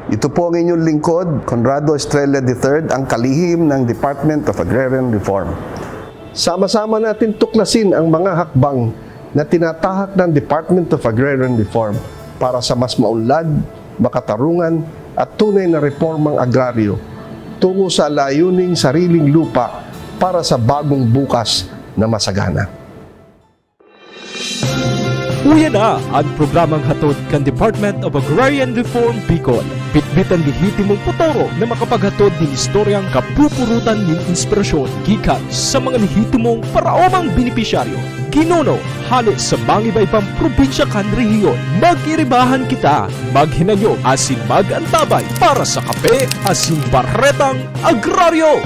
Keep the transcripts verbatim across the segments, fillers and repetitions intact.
Ito po ang inyong lingkod, Conrado Estrella the third, ang kalihim ng Department of Agrarian Reform. Sama-sama natin tuklasin ang mga hakbang na tinatahak ng Department of Agrarian Reform para sa mas maunlad, makatarungan at tunay na reformang agraryo tungo sa layuning sariling lupa para sa bagong bukas na masagana. Uya na an programang hatod kan Department of Agrarian Reform Bicol. Bitbit an lehitimong potoro na makapaghatod nin istoryang kapupurutan nin inspirasyon gikan sa mga lehitimong paraomang benepisyaryo, ginuno, hale sa mangiba-ibang probinsya kan rehiyon. Mag-iribahan kita, maghinanyog asin mag-antabay para sa Kape asin Baretang Agraryo!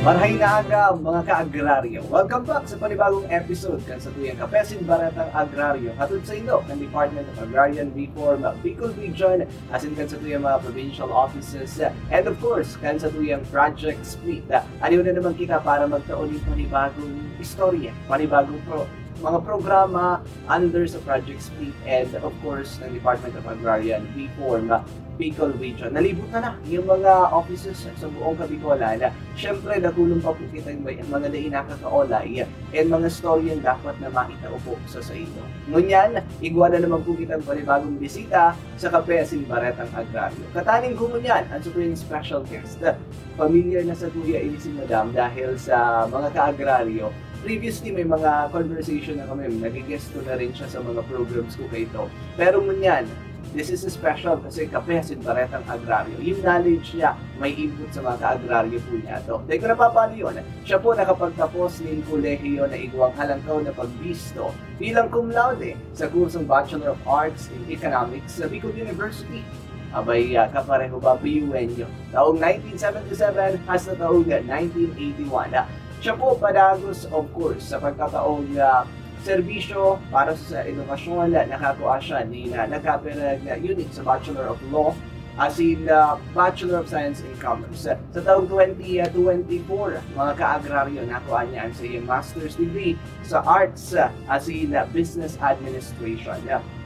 Marhay na aga, mga ka-agraryo. Welcome back sa panibagong episode kan satuyang Kape asin Baretang Agraryo, hatod saindo kan Department of Agrarian Reform, Bicol Region, asin kan satuyang mga provincial offices, and of course, kan satuyang Project Split. Aliw na naman kita para magtao nin panibagong istorya, panibagong pro mga programa under sa Project Split and of course ng Department of Agrarian Reform, Bicol Region. Nalibot na na yung mga offices sa buong Kabicolan. Siyempre, dakulon pa po kita yung may, mga dai nakakaolay and mga storyang dapat na maitao po sa saindo. Ngunyan, igwa na naman po kitang panibagong bisita sa Kape asin Baretang Agraryo. Kataning ko ngunyan, ang sa tuwing special guest. Familiar na sa tuya ini si Madam dahil sa mga ka-agraryo. Previously, may mga conversation na kami. Nag-guest ko na rin siya sa mga programs ko kay Ito. Pero ngunyan, this is special kasi Kape asin Baretang Agraryo. Yung knowledge niya, may input sa mga ka-agraryo po niya to. Dahil ko napapali yun, siya po nakapagtapos ng kolehiyo na igwang halangkaw na pagbisto bilang cum laude sa kursong Bachelor of Arts in Economics sa Bicol University. Abay, uh, kapareho ba, Biuenyo? Taong nineteen seventy-seven hasta taong nineteen eighty-one. Siya po padagos, of course, sa pagkataong uh, serbisyo para sa edukasyon, nakakua siya ni na nagkapirag na unit sa Bachelor of Law asin uh, Bachelor of Science in Commerce. Sa taong twenty twenty-four, mga ka-agraryo, nakuha niya ang sa iyang master's degree sa Arts uh, asin uh, Business Administration.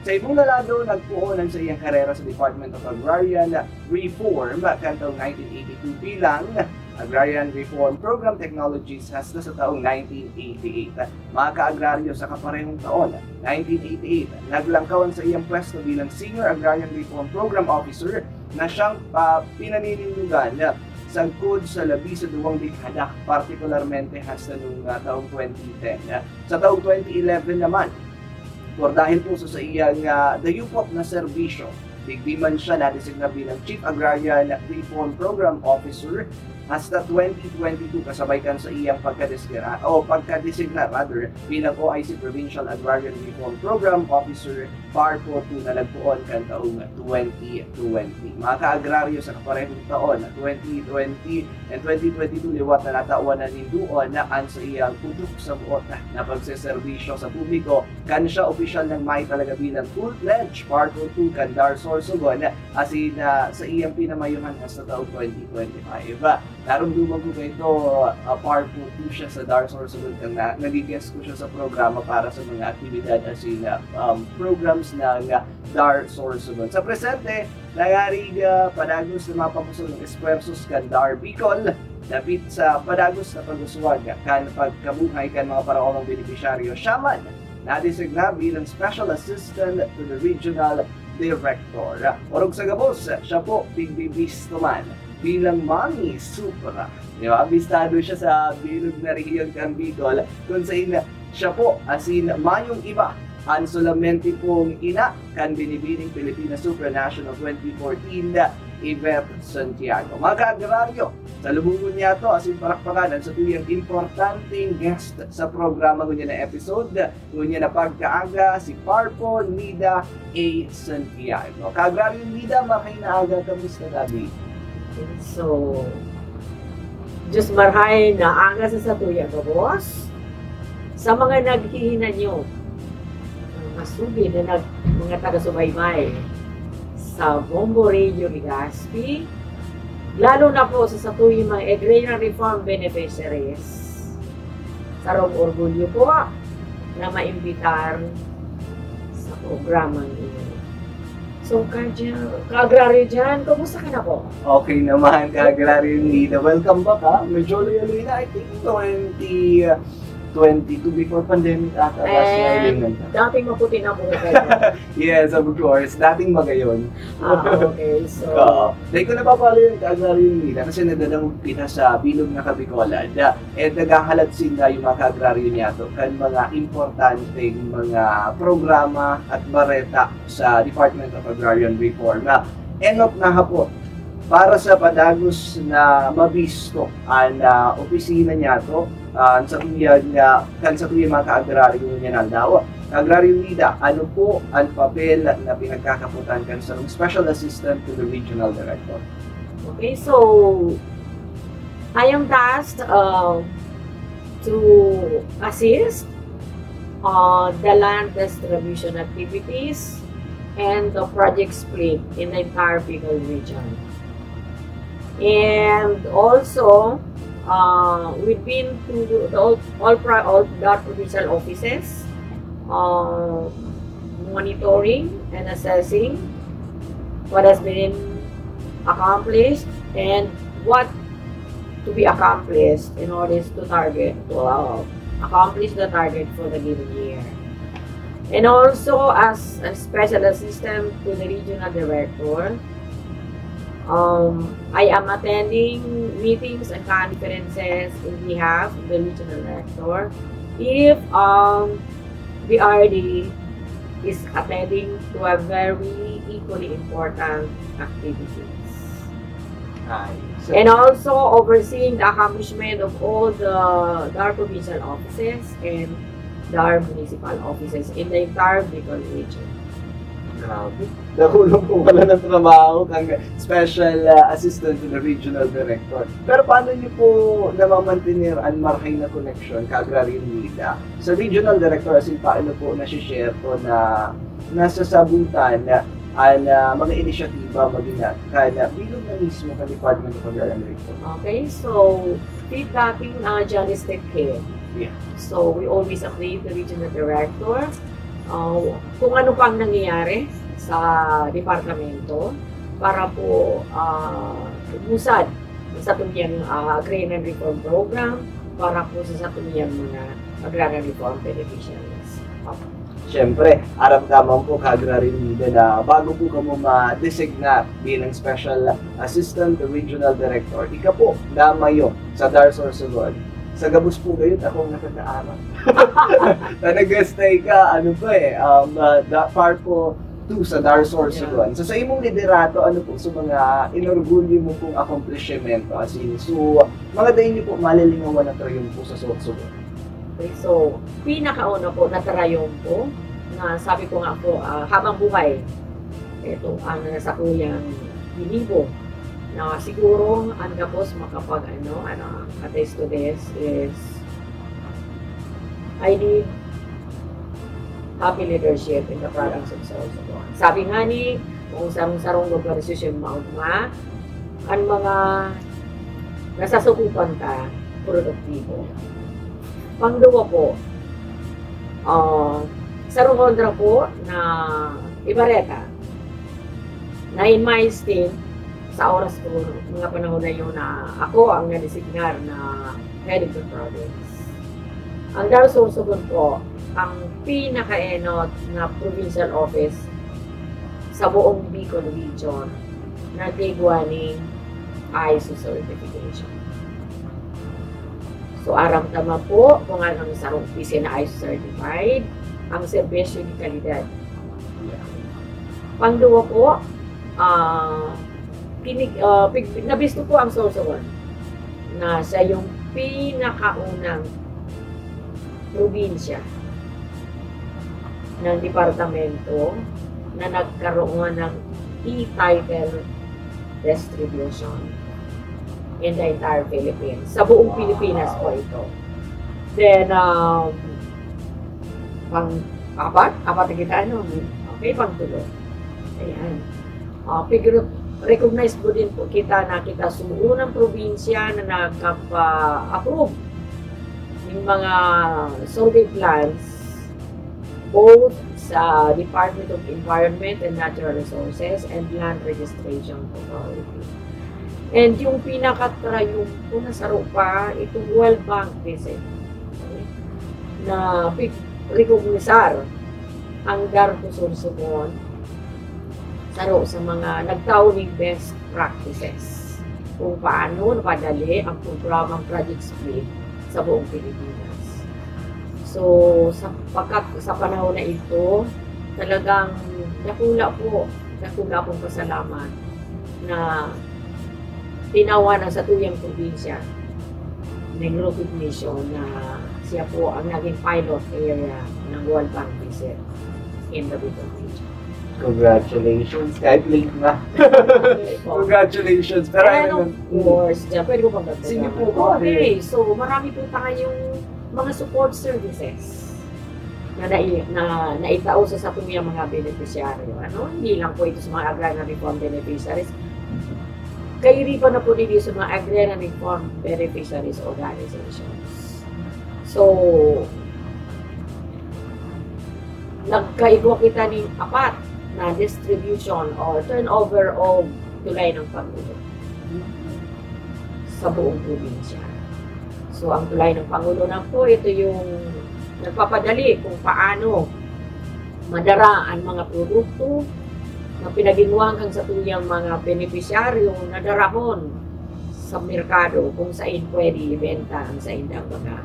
Sa ibong na lado, nagpuon ang sa iyang karera sa Department of Agrarian Reform kan taong nineteen eighty-two bilang Agrarian Reform Program Technologist hasta sa taong nineteen eighty-eight. Mga ka-agraryo, sa kaparehong taon, nineteen eighty-eight, naglangkaw ang sa iyang pwesto bilang Senior Agrarian Reform Program Officer na siyang uh, pinaninindugan sagkod sa labi sa duwang dekada, partikularmente hasta nung uh, taong twenty ten. Sa taong twenty eleven naman, por dahil po sa, sa iyang uh, dayupot na serbisyo, digdi man siya nadesigna bilang Chief Agrarian Reform Program Officer hasta twenty twenty-two kasabay kan sa iyang pagkadesigna o pagkadesigna rather bilang O I C Provincial Agrarian Reform Program Officer PARPO two na nagpoon kan taong twenty twenty. Mga ka-agraryo, sa kaparehong taon na twenty twenty and twenty twenty-two liwat na natawan na ninduon na an sa iyang putok sa buot na pagseserbisyo sa publiko kan siya opisyal nang may talaga bilang full-fledged PARPO two kan DAR Sorsogon asin uh, sa iyang pinamayuhan hasta taong twenty twenty-five. Narumduman ko kaito, uh, PARPO two siya sa DAR Sorsogon kan na, nagigest ko siya sa programa para sa mga aktibidad asin uh, um, programs ng uh, DAR Sorsogon. Sa presente, nangarig uh, padagos na mapakusog ng esfuerzos kan DAR Bicol dapit sa padagos na pag-uswag kan pagkabuhay kan mga paraomang benepisyaryo. Siya man, nadesigna bilang Special Assistant to the Regional Director. Orog sa gabos, siya po pigbibisto man bilang Mami Supra. Di ba? Bistado siya sa bilog na rehiyon kan Bicol, kung sa ina, siya po, asin mayong iba, ang solamente pong ina kan binibining Pilipinas Supranational twenty fourteen, Yvette Santiago. Mga ka-agraryo, sa lubungon niya to, asin parakpakan ang sa tuyang importanteng guest sa programa ngunyan na episode, ngunyan na pagkaaga, si Parpo Nida A. Santiago. Ka-agraryo Nida, marhay na aga, kamusta gabi? So, Diyos marhay na aga sa satuya gabos. Sa mga naghihinanyo, mga sugi na nag, mga taga-subaybay sa Bombo Radio Legazpi, lalo na po sa satuyang mga agrarian reform beneficiaries. Sarong orgulyo po na maimbitar sa programang ini. So, kadya, ka-agraryo dyan, kumusta ka na po? Okay naman, ka-agraryo Nida. Welcome back, ha? Medyo luya-luya na, I think, twenty twenty-two, before pandemic ata, last year, And yun lang. Dating maputi na po kayo. Yes, of course. Dating magayon. Ah, okay. So, Oo. Dahil ko napapalo yung ka-agraryo Nida kasi nadadangog kita sa bilog na Kabicolan. Da, eh, naghahalat sinda yung mga ka-agraryo niya to kan mga importanteng mga programa at bareta sa Department of Agrarian Reform na enot na hapot para sa padagos na mabisto an ah, opisina niya to, ah, sa tuyag nga, kan sa tuyang mga ka-agraryo niya nang dawa. Ka-agraryo Nida, ano po ang papel na pinagkakaputan kan sa Special Assistant to the Regional Director? Okay, so I am tasked uh, to assist uh, the land distribution activities and the project split in the entire Bicol region. And also, uh, we've been to the all, all, pro- all the provincial offices, uh, monitoring and assessing what has been accomplished and what to be accomplished in order to target to uh, accomplish the target for the given year. And also, as a special assistant to the regional director, um, I am attending meetings and conferences in behalf of the regional director. If um, the R D is attending to a very equally important activities. Ay, so, And also overseeing the accomplishment of all the DAR provincial offices and DAR municipal offices in the entire Bicol region. Grabe. Nakulong po pala ng trabaho kang Special ah, Assistant to the Regional Director. Pero paano niyo po namamantener ang marhay na connection ka-agraryo Nida sa Regional Director, as in paano po nasi-share po na nasasabutan na ang ah, mga inisyatiba maging na kan ah, bilog na mismo kan Department of Agrarian Reform? Okay, so feedbacking uh, Janice Tech Head. Yeah. So we always update the regional director uh, kung ano pang nangyayari sa departamento para po uh, umusad sa satuyang uh, agrarian reform program para po sa satuyang mga agrarian reform beneficiaries. Siyempre, aram ka man po, ka-agraryo Nida, na bago po kamo ma-designate bilang Special Assistant Regional Director, ika po namayo sa DAR Sorsogon. Sa gabos po gayon, ako ang nakakaaram. Talaga, stay ka, ano pa eh, um, uh, da, par po two sa DAR Sorsogon. So sa imong liderato, ano po sa mga inorgulyo mo pong akomplishmento? As in, so, mga dahil niyo po malilingawan na trayumpo sa Sorsogon? Okay, so, pinakauna po na trayumpo na sabi ko nga po, ah, habang buhay, ito ang sakuyang ginibo na siguro ang gabos makapag ano, ano, attest to this is I need happy leadership in the province of Sorsogon. Sabi nga ni, kung sarong-sarong organisasyon maugma, ang mga nasasukupan ta, produktibo. Pangduwa po, uh, sarong kontra po na ibareta na in my state, sa oras po, mga panahon na yun na ako ang nadesignar na head of the province. Ang DAR Sorsogon po, ang pinakaenot na provincial office sa buong Bicol Region na tigwa ni ISO certification. So, aram tama po kung anong sarong opisina ISO certified, ang serbisyo de kalidad. Pangduwa po, ah, pinig, ah, pig, nabisto po ang Sorsogon na siya yung pinakaunang probinsya ng departamento na nagkaroon ng e-title distribution in the entire Philippines. Sa buong Pilipinas po ito. Then, um, pang apat, apat na kita, ano? Okay, pang tulo. Ayan. Uh, pig-, recognize po din po kita na kita sa unang probinsya na nakapa-approve ng mga survey plans both sa Department of Environment and Natural Resources and Land Registration Authority. And yung pinaka-triumfo na saro pa, itong World Bank visit na pig-, recognisar ang Darfur Sorsogon, saro sa mga nagtao ning best practices kung paano napadali ang programang Project SPLIT sa buong Pilipinas. So, sa pagka-, sa panahon na ito, talagang dakula po, dakula pong pasalamat na tinawan ang satuyang probinsya ng recognition na siya po ang naging pilot area ng World Bank visit in the Bicol region. Congratulations. Kahit late na. Okay po. Congratulations. Pero And ano of course, dyan, pwede ko pagdagdagan? Sige po, Okay, so marami po tayong mga support services na, nai, na naitao sa satuyang mga benepisyaryo. Ano? Hindi lang po ito sa mga agrarian reform beneficiaries. Kairipan na po ninyo sa mga agrarian reform beneficiaries organizations. So, nagkaigwa kita ning apat na distribution or turnover of tulay ng Pangulo sa buong probinsya. So, ang tulay ng Pangulo na po, ito yung nagpapadali kung paano madara ang mga produkto na pinaginwang kan satuyang mga benepisyaryo na darahon sa merkado kung sain pwede ibenta ang saindang mga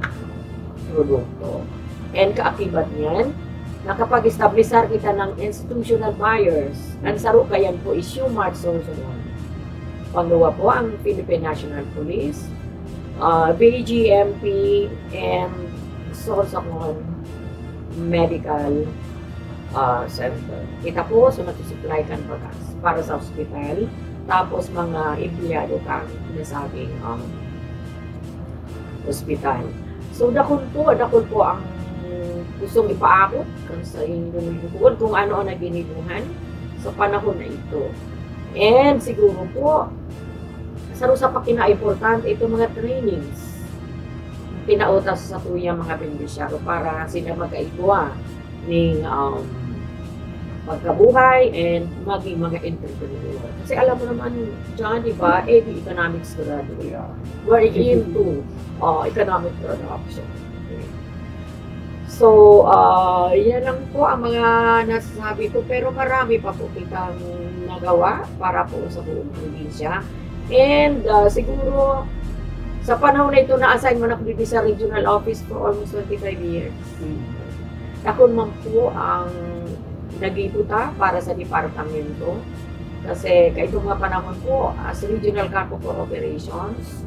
produkto. And kaakibat niyan, nakapag-establisar kita ng institutional buyers. Ang saro kayan po is Humart Sorsogon. Pangduwa po ang Philippine National Police, uh, B G M P, and Sorsogon Medical uh, Center. Kita po, so nagsusupply kan bagas para sa ospital. Tapos mga empleyado kan nasabing um, ospital. So, dakul po, dakul po ang gustong ipaabot kan saindong lingkod kung ano ang naginibuhan sa panahon na ito. And siguro po, saro sa pakinaimportante, ito mga trainings pinautas sa satuyang mga benepisyaryo para sila makaigwa ning um, pagkabuhay and maging mga entrepreneur. Kasi alam mo naman, John, di ba, eh, di economics graduate. We're into uh, economic production. Okay. So, uh, yan lang po ang mga nasasabi ko. Pero marami pa po kitang nagawa para po sa buong probinsya. And uh, siguro, sa panahon na ito, na-assign man ako dito sa regional office for almost twenty-five years. Ako naman po ang nag-iputa para sa departamento. Kasi kaitong mga panahon po, as regional CARPO for operations,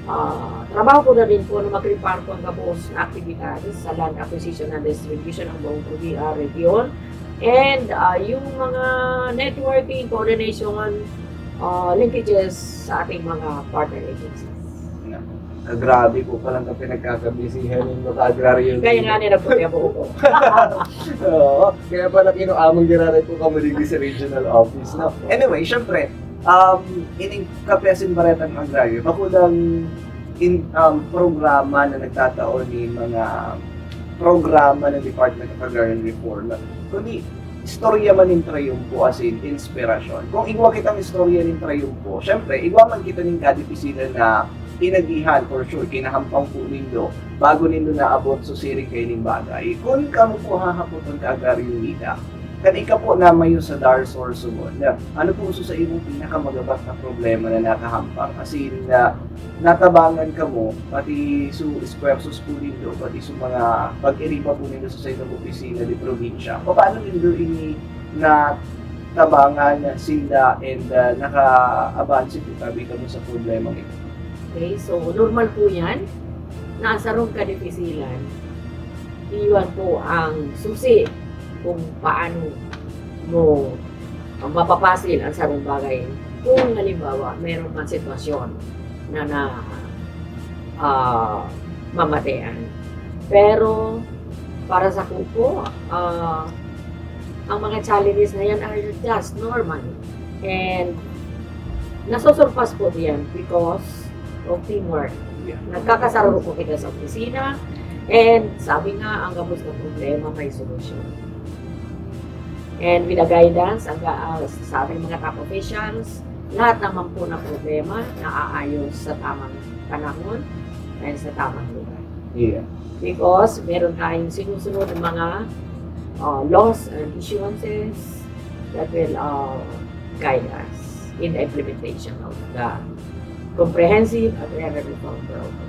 ah, trabaho ko na din po na mag-report po ang gabos na aktibidades sa land acquisition and distribution ng buong probi-, ah, region. And ah, yung mga networking, coordination, ah, linkages sa ating mga partner agencies. Grabe po palang ka pinagkakabisihan ng mga agraryo. Kaya nga nila po yung buo ko. Oo. Kaya pala kinuamang giraray po kami dito sa regional office, no? Anyway, syempre, um, ining Kape asin Baretang Agraryo, bako lang in, um, programa na nagtatao ni mga programa ng Department of Agrarian Reform, kundi istorya man nin triyumpo asin inspirasyon. Kung igwa kitang istorya nin triyumpo, syempre, igwa man kita nin kadipisilan na inagihan, for sure, kinahampang po nindo bago nindo naabot so siring kaining bagay. Kun kamo po hahapoton ka, Agraryo Nida, kan ika po namayo sa DAR Sorsogon, ano po so sa imong pinakamagabat na problema na nakahampang? As in, ah, natabangan kamo, pati so esfuerzos po nindo, pati so mga pag-iriba po nindo sa saindong opisina de probinsya. Paano nindo ini natabangan sila and, ah, naka-abanse po tabi kamo sa problemang ito? Okay, so normal po yan na sarong kadipisilan, iyon po ang susi kung paano mo mapapasil ang sarong bagay. Kung halimbawa, meron kang sitwasyon na na ah, mamatean. Pero para sa kuko, ah, ang mga challenges na yan are just normal. And nasusurpas po yan because of teamwork. Yeah. Nagkakasaro po kita sa opisina. And sabi nga, ang gabos na problema may solusyon. And with the guidance ang, ah, sa ating mga top officials, lahat naman po ng problema naaayos sa tamang panahon and sa tamang lugar. Yeah. Because meron tayong sinusunod ng mga uh, laws and issuances that will uh, guide us in the implementation of the comprehensive agrarian reform program.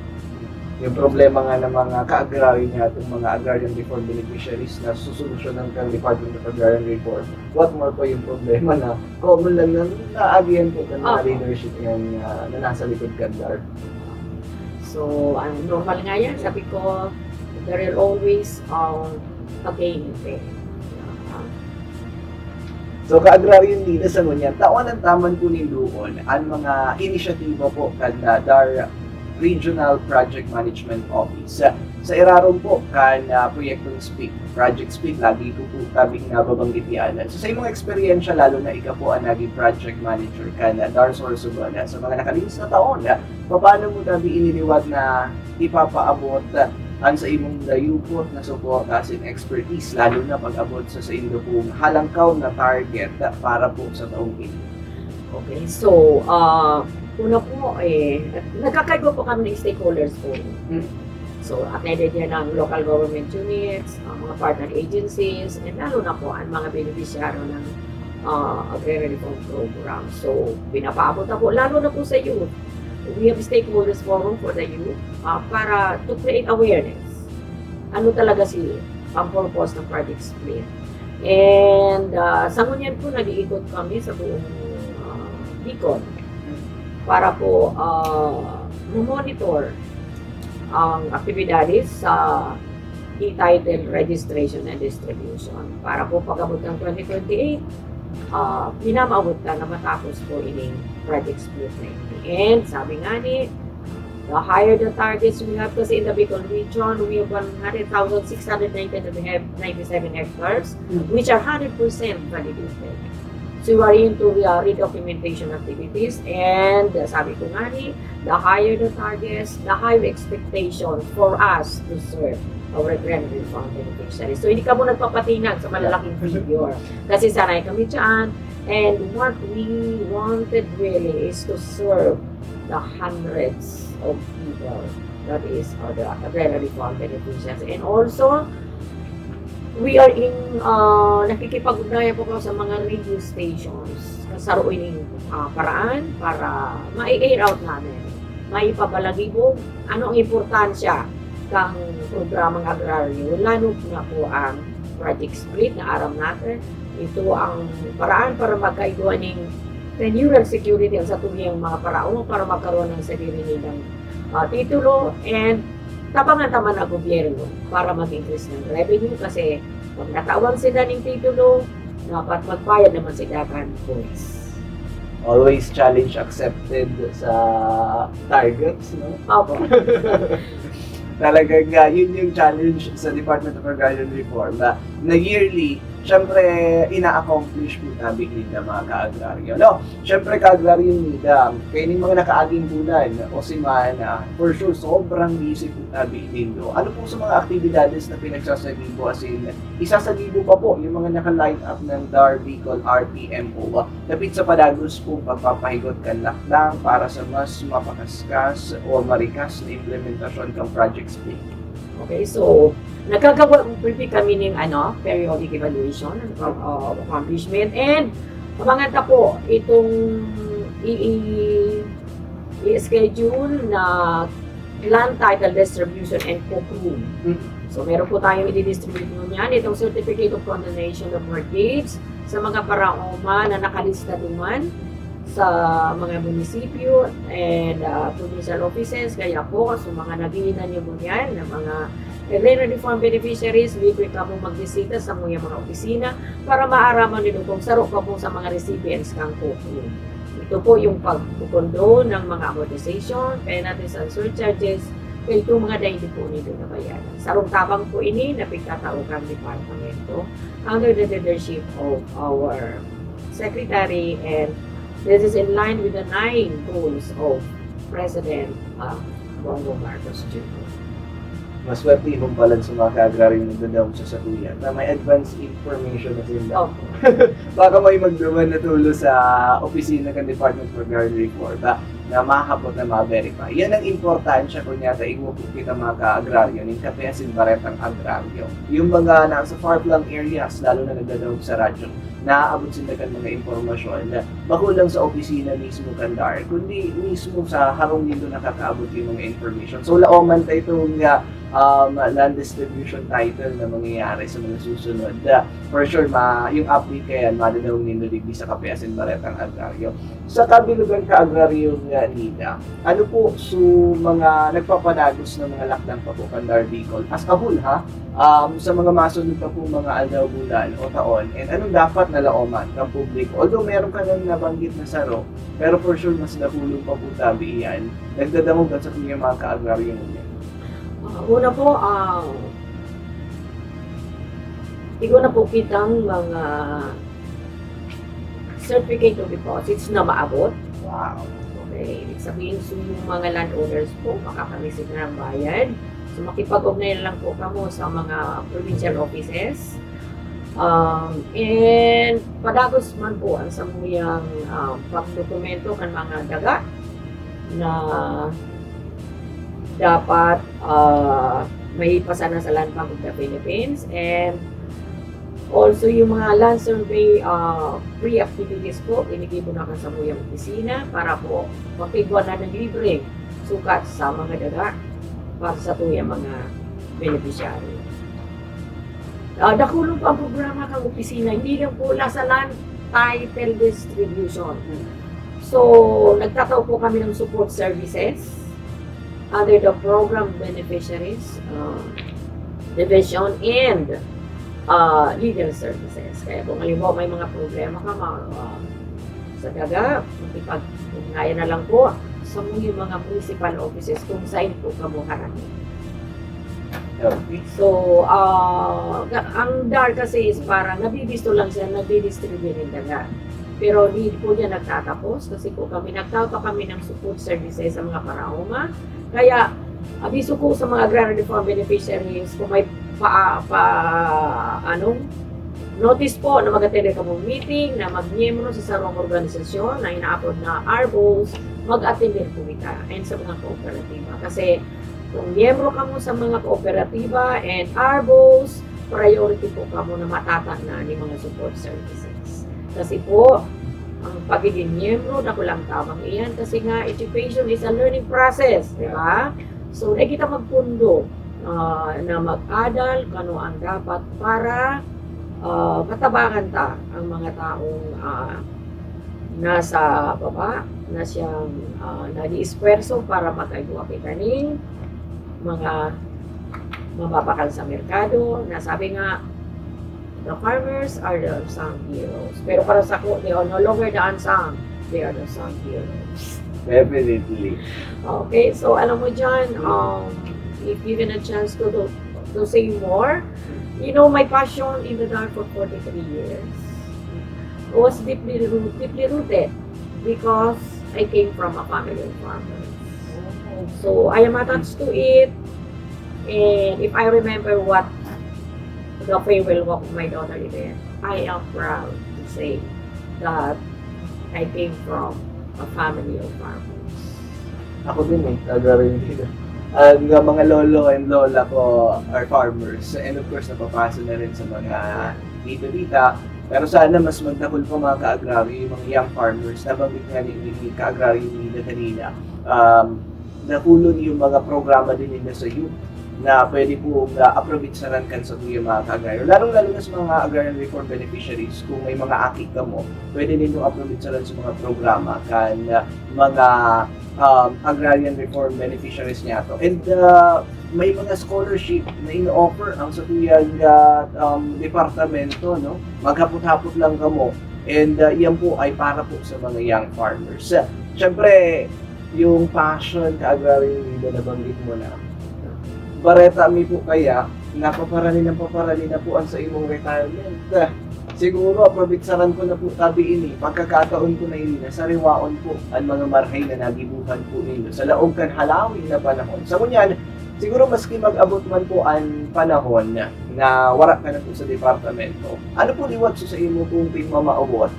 Yung problema nga ng mga ka-agraryo niya, itong mga agrarian reform beneficiaries na susolusyonan ng Department of Agrarian Reform. What more po yung problema na common lang na naagihan po ng mga Opo. leadership ng, ah, na nasa likod kan DAR. So, ang normal nga yan, sabi ko, there will always um, a gain and pain. Uh, So, ka-agraryo ni sa ngunyan, taon ang taman po ni Luon, ang mga inisyatiba po kan, ah, DAR Regional Project Management Office. Sa irarom po kan, ah, proyektong SPIC, Project SPIC, lagi ko po tabing nababanggit yan. So, sa imong eksperyensya, lalo na ika po ang naging project manager kan, ah, DAR Sorsogon, ah, sa mga nakalipas na taon, ah, paano mo tabi iniliwat na ipapaabot, ah, ang sa imong dayupot na suporta asin expertise, lalo na pag-abot sa saindo pong halangkaw na target, ah, para po sa taong ini? Okay, so, uh, una po, eh, nagkakaigwa po kami ng stakeholders po. Hmm. So, attended yan ng local government units, ang mga partner agencies, and lalo na po ang mga beneficiaryo ng uh, Agrarian Reform Program. So, pinapaabot na po, lalo na po sa youth. We have stakeholders forum for the youth uh, para to create awareness. Ano talaga si ang purpose ng Project SPLIT. And uh, sa ngunyan po, nag-iikot kami sa buong uh, Bicol para po uh, monitor ang aktibidades sa e-title registration and distribution. Para po pag-abot ng twenty twenty-eight, uh, pinamaabot na na matapos po ining Project SPLIT na ini. And sabi nga ni, the higher the targets we have, kasi in the Bicol region, we have one hundred thousand six hundred ninety-seven hectares, Mm. which are hundred percent validated. So we are into uh, redocumentation activities, and uh, sabi ko nga ni, the higher the targets, the higher expectation for us to serve our agrarian reform beneficiaries. So hindi kamo nagpapatinag sa malalaking figure. Kasi sanay kami dyan. And what we wanted really is to serve the hundreds of people that is uh, the agrarian reform beneficiaries. And also, we are in, uh, nakikipag-ugnayan po sa mga radio stations. Saro ining uh, paraan para ma-air out namin, maipabalagibog ano ang importansya kang programang agraryo, lalo na po ang Project SPLIT na aram natin. Ito ang paraan para magkaigwa ning tenure security ang satuyang mga paraoma para magkaroon ng sarili nilang uh, titulo and tabangan taman na gobyerno para mag-increase ng revenue kasi pag natawan sila ng titulo, dapat magbayad naman sila kan buwis. Always challenge accepted sa targets, no? Opo. Talagang uh, yun yung challenge sa Department of Agrarian Reform na, na yearly, syempre, ina-accomplish po tabi ninda mga ka-agraryo. No? Syempre, ka-agraryo ninda, kaya yung mga nakaaging bulan o semana, for sure, sobrang busy po tabi nindo. Ano po sa mga aktibidades na pinagsasagibo, as in, isasagibo pa po yung mga naka-line up ng DAR Bicol R T M O, dapit sa padagos pong pagpapahigot kan lakdang para sa mas mapakaskas o marikas na implementasyon kan Project SPLIT? Okay, so nagkagawa briefly kami ng ano, periodic evaluation of uh, accomplishment and abangan ta po itong i- i- i-schedule na land title distribution and cook room. Mm. So meron po tayong i-distribute ngunyan itong certificate of condemnation of mortgage sa mga paraoma na nakalista duman sa mga munisipyo and uh, provincial offices. Kaya po, sa mga naghihinanyog ngunyan na mga agrarian reform beneficiaries, libre kamo magbisita sa mga mga opisina para maaraman nindo kung saro pa po sa mga recipients kang cook room. Ito po yung pagkukondo ng mga amortization, penalties and surcharges, kaya itong mga dahil po nito na bayaran. Sarong tabang po ini na pagkatao kang departamento under the leadership of our secretary, and this is in line with the nine goals of President uh, Bongbong Marcos Junior Maswerte kung palan sa mga ka-agraryo na nagdadangog sa satuya na may advance information na sinda. Opo. Baka may magduman na tulo sa opisina kan Department for Agrarian Reform na mahapot na ma-verify. Yan ang importansya kung yata igwa po kita mga ka-agraryo nin kape asin baretang agraryo. Yung mga nasa far-flung areas, lalo na nagdadangog sa radyo, naaabot sinda kan mga impormasyon na bako lang sa opisina mismo kan DAR, kundi mismo sa harong nindo nakakaabot yung mga information. So, laoman ta itong ah, um, land distribution title na mangyayari sa mga susunod. Ah, for sure, ma yung update kayan, madadangog nindo digdi sa Kape asin Baretang Agraryo. Sa kabilugan ka-agraryo nga, Nina, ano po so mga nagpapadagos na mga lakdang pa po kan DAR Bicol? As a whole, ha? Um, sa mga masunod pa po mga aldaw, bulan o taon, and anong dapat na laoman kan publiko? Although meron ka nang nabanggit na saro, pero for sure, mas nakulong pa po tabi iyan. Nagdadangog kan satuyang mga ka-agraryo ngunyan. Ah, una po, ah, igwa na po kitang mga certificate of deposits na maabot. Wow. Okay, ibig sabihin, so yung mga landowners po, makaka-receive na ng bayad. So, makipag-ugnayan lang po kamo sa mga provincial offices. Um, and padagos man po ang samuyang ah, pagdokumento kan mga daga na dapat ah, may pasana sa Land Bank of the Philippines. And also yung mga land survey ah, pre-activities po, ginigibo na kan samuyang opisina para po makaigwa na ng libre sukat sa mga daga para sa tuyang mga beneficiary. Ah, dakulon po ang programa kan opisina, hindi lang po nasa land title distribution. So, nagtatao po kami ng support services under the program beneficiaries uh, division and uh, legal services. Kaya kung halimbawa may mga problema ka ma- uh, sa daga, makipag-ugnayan na lang po sa mga mga municipal offices kung saan po kamo harani. Okay. So, ah, ang DAR kasi is parang nabibisto lang siya, nagdidistribute ng daga. Pero hindi po niya nagtatapos kasi po kami, nagtao pa kami ng support services sa mga paraoma. Kaya, abiso ko sa mga agrarian reform beneficiaries, kung may pa, pa ano, notice po na mag-attend kamong meeting, na magmiyembro sa sarong organisasyon na inaapod na ARBOs, mag-attend din po kita and sa mga kooperatiba. Kasi kung miyembro kamo sa mga kooperatiba and ARBOs, priority po kamo na matatagna ni mga support services. Kasi po, ang pagiging miyembro, dakulang tabang iyan kasi nga education is a learning process, di ba? So, dai kita magpundo ah, na mag-adal kung ano ang dapat para ah, matabangan ta ang mga taong ah, nasa baba na siyang ah, nag-iesfuerso para makaigwa kita ning mga mababakal sa merkado. Na sabi nga, the farmers are the unsung heroes. Pero para sa ko, they are no longer the unsung. They are the sung heroes. Definitely. Okay, so alam mo dyan, um, if given a chance to do, to say more, you know, my passion in the DAR for forty-three years was deeply roo- deeply rooted because I came from a family of farmers. So I am attached to it, and if I remember what the farewell walk of my daughter even, I am proud to say that I came from a family of farmers. Ako din eh, agrarian din. Ang mga lolo and lola ko are farmers. And of course, napapasa na rin sa mga tito-tita. Pero sana mas magdakul pa mga ka-agraryo, yung mga young farmers. Nabanggit nga ni, ni ka-agraryo nila kanina, um, nakulon yung mga programa din nila sa youth na pwede po uh, aprovitsaran kan sa tuya mga ka-agraryo. Lalong-lalo na sa mga agrarian reform beneficiaries, kung may mga aki kamo, pwede ninyong aprovitsaran sa mga programa kan uh, mga um, agrarian reform beneficiaries niya to. And uh, may mga scholarship na ino-offer ang sa tuyang uh, um, departamento, no? Maghapot-hapot lang kamo. And uh, yan po ay para po sa mga young farmers. Uh, Siyempre, yung passion ka agrarian leader na banggit mo na, bareta mi po kaya, napaparani ng paparani na po ang sa imong retirement. Uh, Siguro, aprobitsaran ko na po tabi ini, pagkakataon ko na ini na sariwaon po ang mga marhay na nagibuhan po ninyo sa laog kan halawig na panahon. Sa ngunyan, Siguro maski mag-abot man po an panahon na wara ka na po sa departamento, ano po liwat sa, sa imo pong pigmamaawot,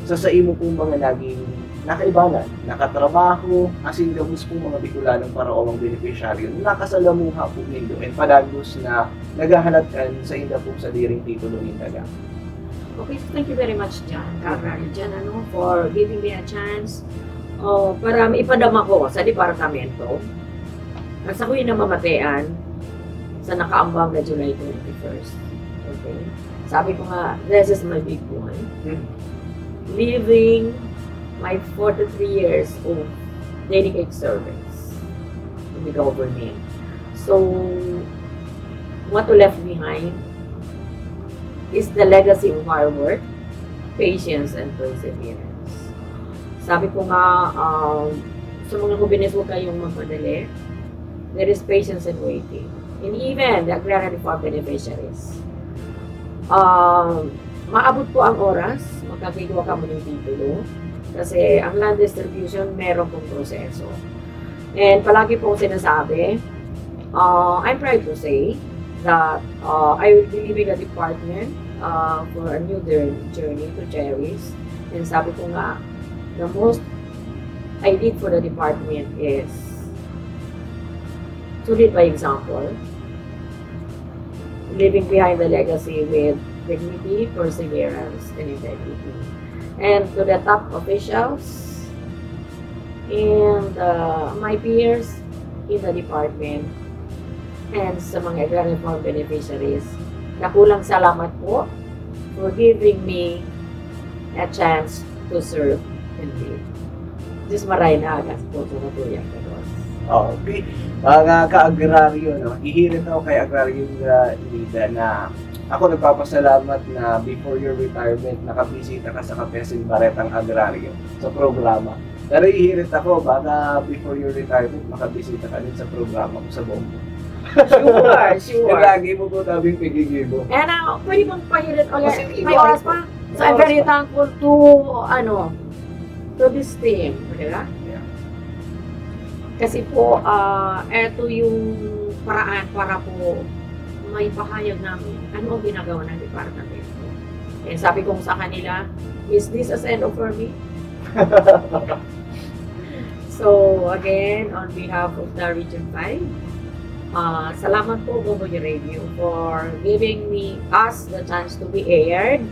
sa, sa imo pong mga naging nakaibanan, nakatrabaho, asin gabos pong mga Bicolanong paraomang benepisyaryo na nakasalamuha po nindo and padagos na naghahalat kan sa inda pong sadiring titulo nin taga. Okay, so thank you very much, Jan, Kaka Jan, ano, for giving me a chance, oh, para maipadama ko sa departamento. Ang sakoy na mamatean sa nakaambang na July twenty-first. Okay? Sabi ko nga, this is my big one. Hmm. Leaving my forty-three years of dedicated service to the government. So, what to left behind is the legacy of hard work, patience, and perseverance. Sabi ko nga, um, sa mga hobenes, huwag kayong magmadali. There is patience in waiting. And even the agrarian reform beneficiaries. Um, maabot po ang oras, magkakigwa ka mo ng titulo. Kasi ang land distribution, meron pong proseso. And palagi pong sinasabi, uh, I'm proud to say that uh, I will be leaving the department uh, for a new jour- journey to cherish. And sabi ko nga, the most I did for the department is to lead by example, leaving behind the legacy with dignity, perseverance, and integrity. And to the top officials and uh, my peers in the department and sa mga agrarian reform beneficiaries, dakulang salamat po for giving me a chance to serve and lead. Diyos maray na agas po sa natuyang ka, boss. Okay. Mga ka-agraryo, no? Hihirit ako kay Agraryo uh, Nida na ako nagpapasalamat na before your retirement, nakabisita ka sa Kape Sin Baretang Agraryo sa programa. Pero hihirit ako, baka before your retirement, makabisita ka din sa programa ko sa Bombo. Sure, sure. Lagi mo po tabing pigigibo. And uh, pwede bang pahirit ulit? Kasi May oras pa? So I'm very thankful to, ano, to this team, di ba? Yeah. Kasi po, ah, eto yung paraan para po may pahayag namin ano ang ginagawa ng departamento. And sabi ko sa kanila, is this a send-off for me? So again, on behalf of the Region five, uh, salamat po, Bomboy Radio, for giving me us the chance to be aired.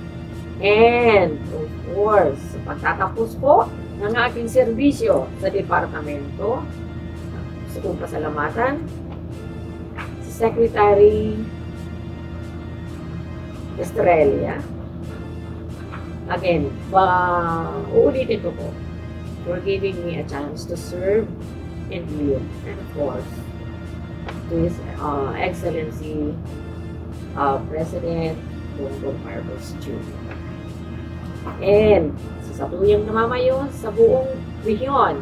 And, of course, sa pagtatapos po ng aking serbisyo sa departamento, gusto kong pasalamatan si Secretary Estrella. Again, ba, uulitin ko po, for giving me a chance to serve and lead. And of course, to His uh, Excellency uh, President Bongbong Marcos Junior And sa satuyang namamayo sa buong rehiyon,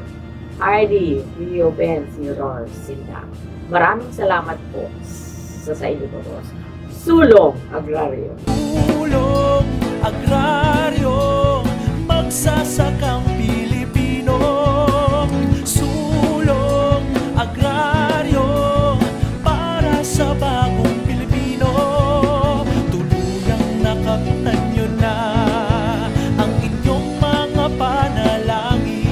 R D, Rio Ben, Senior Sinda. Maraming salamat po sa sa inyo po, boss. Sulong Agraryo. Sulong Agraryo, magsasakang Pilipino. Sulong Agraryo, para sa bagong Pilipino. Tuluyang nakamtan nyo na ang inyong mga panalangin.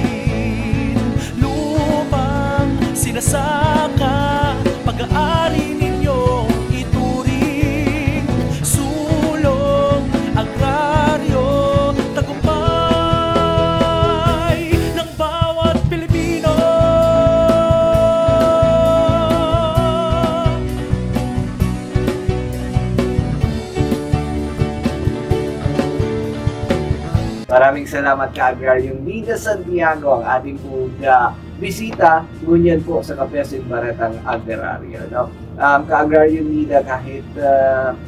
Lupang sinasaka, pag-aari ninyong ituring. Sulong Agraryo, tagumpay ng bawat Pilipino. Maraming salamat, Ka-Agraryong Nida Santiago, ang ating pong ah, bisita ngunyan po sa Kape Sin Baretang Agraryo, no? Um, Ka-Agraryong Nida, kahit ah,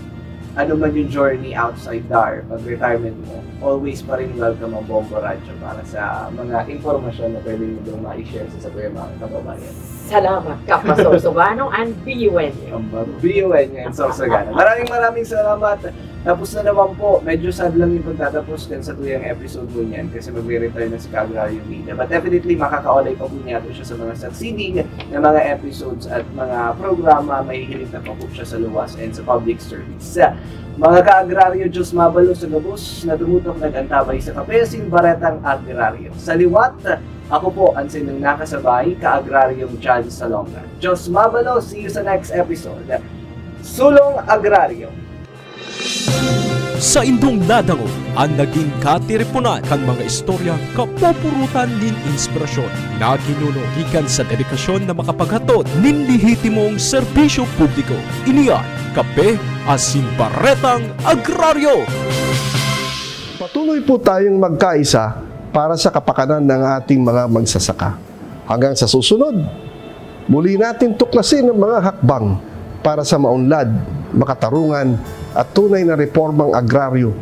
ano man yung journey outside D A R, pag retirement mo, always pa rin welcome ang Bombo Radyo para sa mga impormasyon na pwede nyo ma-share sa, sa mga kababayan. Salamat, Kapa Sorsogon and B U N. Ang B U N and Sorsogon. Maraming maraming salamat. Tapos na naman po, medyo sad lang yung pagtatapos kan satuyang episode ngunyan kasi magre-retire na si Ka-Agraryo Mina. But definitely, makakaolay pa po niya to siya sa mga succeeding na mga episodes at mga programa. Mahihiling na pa po siya sa luwas and sa public service. Mga Ka-Agraryo, Diyos mabalos sa gabos na tumutok nag-antabay sa Kape asin Baretang Agraryo. Sa liwat, ako po ang inyong nakasabay, Ka-Agraryong John Salonga. Diyos mabalos, see you sa next episode. Sulong Agraryo. Saindong nadangog an nagin katiriponan kan mga istoryang kapupurutan nin inspirasyon na ginuno gikan sa dedikasyon na makapaghatod nin lehitimong serbisyo publiko. Ini an Kape asin Baretang Agraryo. Patuloy po tayong magkaisa para sa kapakanan ng ating mga magsasaka. Hanggang sa susunod, muli natin tuklasin ang mga hakbang para sa maunlad, makatarungan at tunay na reformang agraryo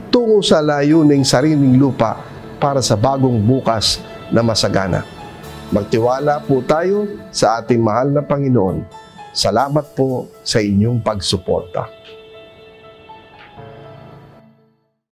tungo sa layuning sariling lupa para sa bagong bukas na masagana. Magtiwala po tayo sa ating mahal na Panginoon. Salamat po sa inyong pagsuporta.